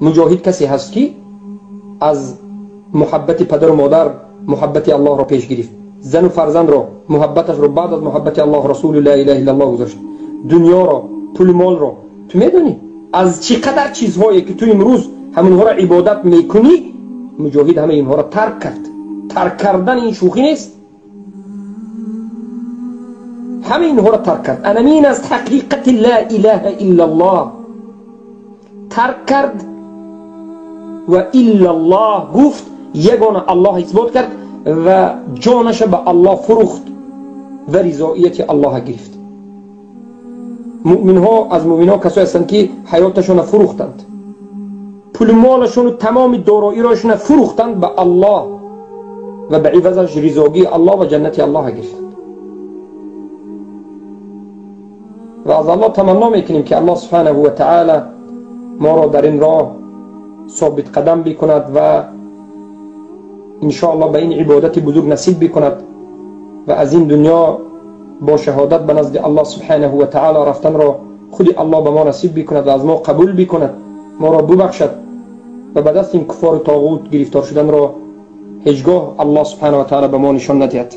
مجاهد کسی هست که از محبت پدر و مادر محبت الله را پیش گرفت، زن و فرزند را محبتش را بعد از محبت الله رسول لا اله الا الله گذاشت، دنیا را، پول مال را. تو میدونی از چقدر چیزهایی که تو امروز همونها را عبادت میکنی، مجاهد همه اینها را ترک کرد. ترک کردن این شوخی نیست، همه اینها را ترک کرد. انمین از حقیقت لا اله الا الله ترک کرد و الا الله گفت، یگانه الله اثبات کرد و جانش به الله فروخت و رضایت الله گرفت. مؤمن ها از مؤمن ها کسایی هستند که حیاتشون فروختند، پول مالشون و تمام دارایی راشون فروختند به الله و به عوضش رضاگی الله و جنت الله گرفتند. و از الله تمنا میکنیم که الله سبحانه و تعالی ما را در این راه ثابت قدم بکند و انشاءالله به این عبادت بزرگ نصیب بکند و از این دنیا با شهادت به نزد الله سبحانه و تعالی رفتن را خود الله به ما نصیب بکند و از ما قبول بکند، ما را ببخشد و به دست این کفار طاغوت گرفتار شدن را هیچگاه الله سبحانه و تعالی به ما نشان ندهد.